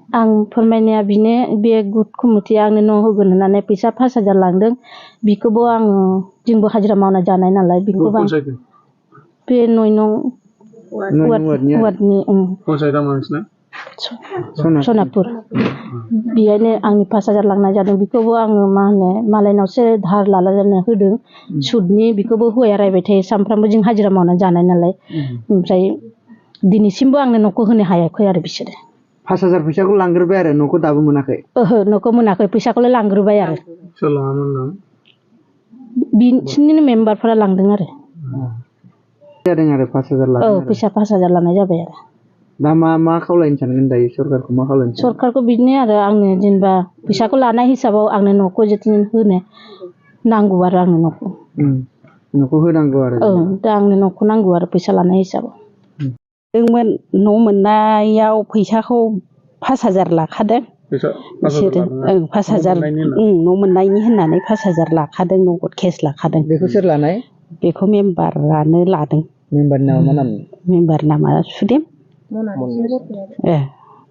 आं फोरमायनाया बिनो बे गुद कमिटिया आंनो न' होगोन होननानै फैसा 5,000 लांदों बिखौबो आङो जोंबो हाजिरा मावना जानाय नालाय बिखौबो बे 9 नं वार्डनि पन्सायतआ मानसिना सनापुर बेयावनो आंनि 5,000 लांनाय जादों बिखौबो आङो मा होनो मालायनावसो धार लालायनानै होदों सुदनि बिखौबो हौवाया रायबाय थायो सानफ्रामबो जों हाजिरा मावना जानाय नालाय ओमफ्राय दिनैसिमबो आंनो न'खौ होनो हायाखै आरो बिसोरो 5,000 फैसाखौ लांग्रोबाय आरो न'खौ दाबो मोनाखै ओहो न'खौ मोनाखै फैसाखौल' लांग्रोबाय आरो सोर लाङामोन बिसिनिनो मेम्बारफोरा लांदों आरो जादों आरो 5,000 लादों औ फैसा 5,000 लानाय जाबाय आरो दा मा खावलायनो सानगोन दायो सरकारखौ मा खावलायनो सरकारखौ बिदिनो आरो आंनो जेनेबा फैसाखौ लानाय हिसाबाव आंनो न'खौ जोथोन होनो नांगौ आरो आंनो न'खौ होनांगौ आरो औ दा आंनो न'खौ नांगौ आरो फैसा लानाय हिसाबाव दोंमोन न' मोननायाव फैसाखौ 5,000 लाखादों बिसोरो 5,000 न' मोननायनि होननानै 5,000 लाखादों नगद केस लाखादों बेखौ सोर लानाय बेखौ मेम्बारानो लादों मेम्बारनि नामा मा नाम मेम्बार नामा सुदेम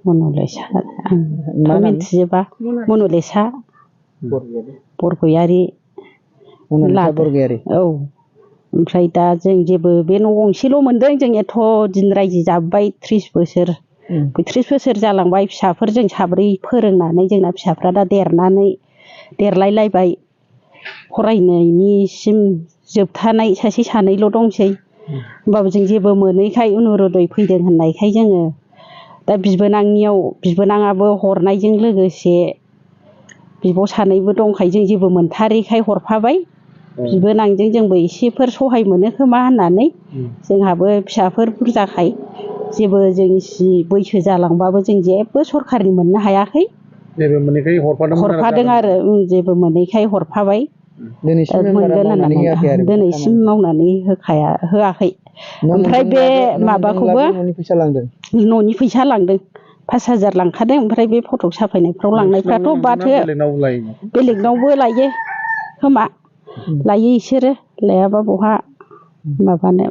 मनलेसा आं मिथिजोबा मनलेसा बरगयारि औ ओमफ्राय दा जों जेबो बे न' गंसेल' मोनदों जों एथ' दिन रायजो जाबोबाय 30 बोसोर 30 बोसोर जालांबाय फिसाफोर जों साब्रै फोरोंनानै जोंना फिसाफ्रा दा देरलायलायबाय फरायनायनिसिम जोबथानाय सासे सानैल' दंसै होमबाबो जों जेबो मोनैखाय अनुरदय फैदों होननायखाय जोङो दा बिबोनाङाबो हरनायजों लोगोसे बिब' सानैबो दंखाय जों जेबो मोनथारैखाय हरफाबाय बिबोनांजों जोंबो एसेफोर सहाय मोनो खोमा होननानै जोंहाबो फिसाफोर बुरजाखाय जेबो जों बैसो जालांबाबो जों जेबो सरखारनि मोननो हायाखै हरफादों आरो जेबो मोनैखाय हरफाबाय मोनगोन होननानै दिनैसिम मावनानै होआखै ओमफ्राय बे माबाखौबो न'नि फैसा लांदों 5,000 लांखादों ओमफ्राय बे फटक साफायनायफ्राव लांनायफ्राथ' बाथो बेलेगनावबो लायो खोमा लायो इसोरो लायाबा बहा माबानो